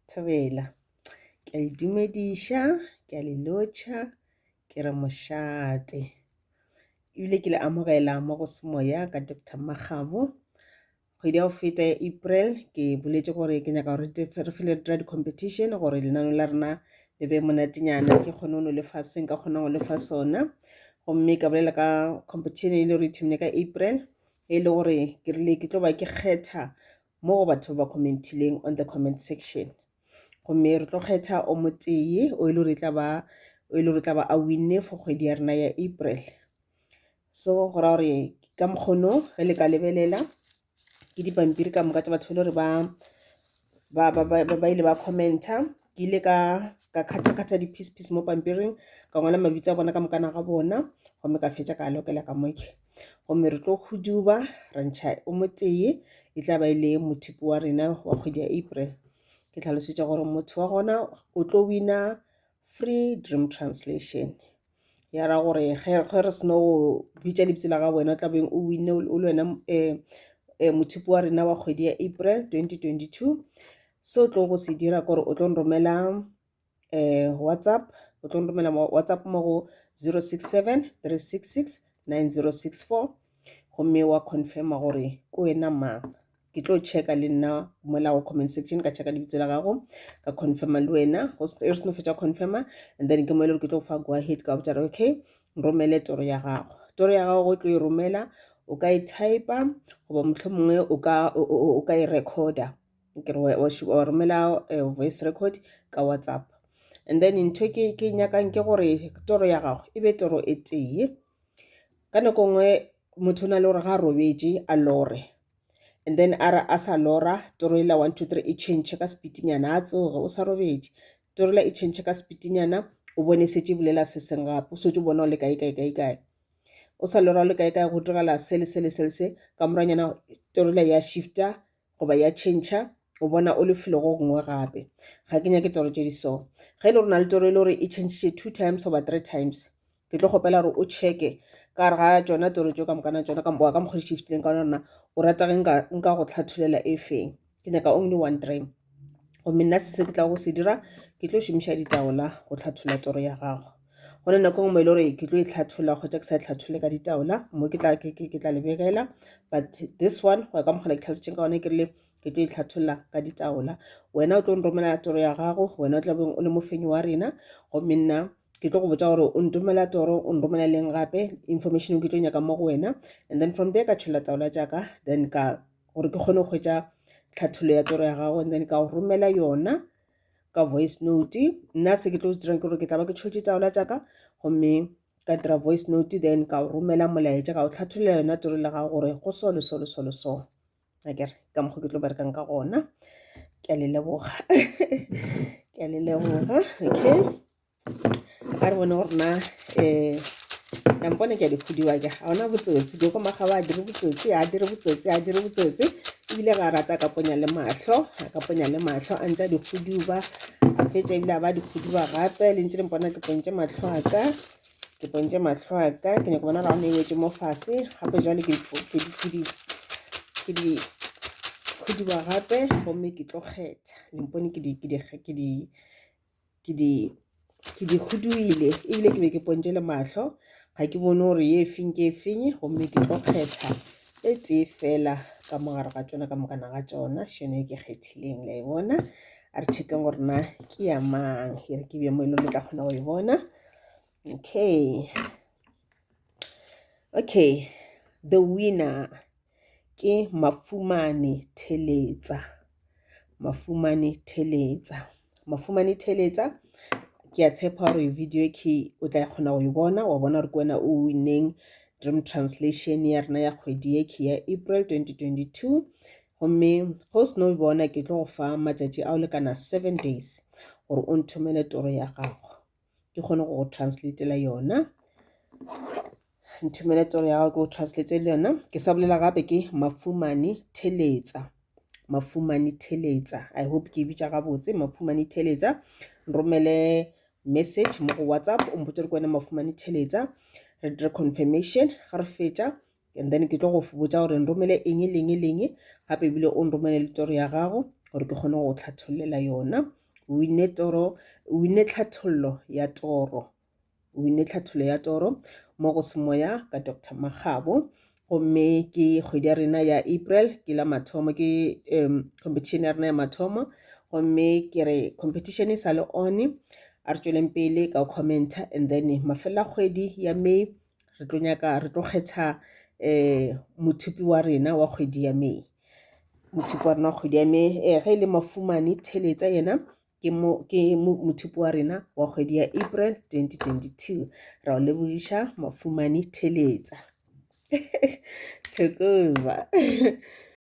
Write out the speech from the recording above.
Thobela. Ke a le dumediša, ke a le lotšha, ke re mošate. Ebile ke le amogela mo go Semoya ka Doctor Makgabo. Kgwedi ya go feta ya April ke boletše gore ke nyaka gore re fele re dira di-competition gore lenaneo la rena le be monatenyana ke kgone go no lefa se nka kgonang go lefa sona. Gomme ka bolela ka competition e le gore e thomile ka April e le gore ke rile ke tlo ba ke kgetha mo go batho ba ba commentileng on the comment section. Gomme re tlo kgetha o motee o e le gore e tla ba o e le gore tla ba a winne for kgwedi ya rena ya April. So go ra gore ka mokgono ge le ka lebelela ke dipampiri ka moka tša batho e le gore ba ba ba ba ba ile ba commenta ke ile ka ka kgatha-kgatha di-piece piece mo pampiring ka ngwala mabitso a bona ka mokana ga bona gomme ka fetša ka lokela ka moke gomme re tlo khuduba ra ntšha o motee e tla ba e le mothupi wa rena wa kgwedi ya April ke tlhalosetša gore motho wa gona o tlo wina free dream translation ya ra gore ge re seno go bitša lebitso la gago wena o tla beng o winne o le wena um mothupi wa rena wa kgwedi ya April 2022 se o tlo go se dira kore o tlo nromela um WhatsApp o tlo nromela WhatsApp mo go 067 366 9064 gomme wa confirma gore ke wena mang ke tlo checka le nna mola go comment section ka checka lebitso la gago ka confirma le wena e re seno fetša confirma and then ke mo e le gore ke tlo go fa go ahead ka botša okay nromele toro ya gago toro ya gago o tlo e romela o ka e typa goba mohlomongwe o ka o ka e recorda ke re wa romela eh, voice record ka WhatsApp and then ntho ke ke nyakang ke gore toro ya gago e be toro e tee ka nako nngwe motho o na le gore ga a robetše a lore and then a re a sa lora toro ela 1 2 3 e change ka speedinyana a tsoge o sa robetše toro ela e change ka speedinyana o bone setse e bolela se seng gape o setse o bona o le kae kae kae kae o sa lora o le kae kae go diragala se le se le se le se ka moranyana toro ela ya shifta goba ya tšhentšha o bona o le felo go gongwe gape ga ke nyake toro tše di so ge e le gore na le toro e le gore e changile two times goba three times ke tlo kgopela gore o checke ka gare ga tšona toro tšeo ka mokana tšona ka ka mokgwa di shiftileng ka yona o rata ge nka nka go hlatholela e feng ke nyaka only one dream gomme nna se ke tla go se dira ke tlo šomiša ditaola go hlathola toro ya gago go ne nako nngwe e le gore ke tlo e hlathola kgotsa ke sa e hlathole ka ditaola mo ke tla ke ke tla le begela but this one go ya ka mokgwa ke tlhalositseng ka gona ke rile ke tlo e hlatholla ka ditaola wena o tlo nromela toro ya gago wena o tla beng o le mofenyi wa rena gomme nna ke tlo go botša gore o ntomela toro o nromela leng gape information ke tlo nyaka mo go wena and then from there ka tšholla taola tša ka then ka gore ke kgone go hwetša tlhathollo ya toro ya gago and then ka go romela yona ka voice note nna se ke tlo se dirang ke gore ke tla ba ke tšholotše taola tša ka gomme ka dira voice note then ka o romela molaetša ka o hlatholla yona toro la gago gore go so le so le so le so akere ka mokgwa ke tlo berekang ka gona ke a le leboga ke a le leboga okay a re bone gore na um nampone ke a di khudiwa ke ga ona botsotsi doko magaba a dire botsotsi a dire botsotsi a dire botsotsi ebile ga a rata ka ponya le mahlo a ka ponya le mahlo a ntse a di khuduba a fetša ebile a ba di khuduba gape le ntse le mpona ke pontše mahlo a ka ke pontše mahlo a ka ke nyako bona ga one e wetše mo fase gape jwale ke ke di khuduba gape gomme ke tlo kgetha le mpone ke di ke di ke di ke di ke di khuduile ebile ke be ke pontše le mahlo ga ke bone gore ye feng ke e feng gomme ke tlo kgetha e tee fela ka mogare ga tšona ka mokana ga tšona šeno e ke kgethileng la e bona a re checkeng gore na ke ya mang e re ke bje mo e leng le tla kgona go e bona okay okay the winner ke Mafumane Theletsa Mafumane Theletsa Mafumane Theletsa ke a tshepa gore video ke o tla kgona go e bona wa bona gore ke wena o winneng dream translation ya rena ya kgwedi ye ke ya April 2022 gomme ge o seno e bona ke tlo go fa matšatši a o lekana 7 days gore o nthomele toro ya gago ke kgone go go translatela yona nthomele toro ya gago ke go translatele yona ke sa bolela gape ke Mafumane Theletsa Mafumane Theletsa I hope ke e bitša gabotse Mafumane Theletsa nromele message mo go WhatsApp o mpotse gore ke wena Mafumane Theletsa re dire confirmation ga re fetša and then ke tlo go botša gore nromele eng le eng le eng gape ebile o nromele le toro ya gago. gore ke kgone go tlhathollela yona. O winne toro, o winne tlhathollo ya toro. O winne tlhathollo ya toro mo go Semoya ka Doctor Makgabo. Gomme ke kgwedi ya rena ya April, ke la mathomo, ke um competition ya rena ya mathomo. Gomme ke re competition e sa le on, a re tšweleng pele ka go commenta and then mafelo a kgwedi ya May re tlo nyaka re tlo kgetha um mothupi wa rena wa kgwedi ya May. Mothupi wa rena wa kgwedi ya May eh, ge e le Mafumane Theletsa yena ke mo ke mothupi wa rena wa kgwedi ya April 2022. Ra o lebogiša Mafumane Theletsa. Thokoza.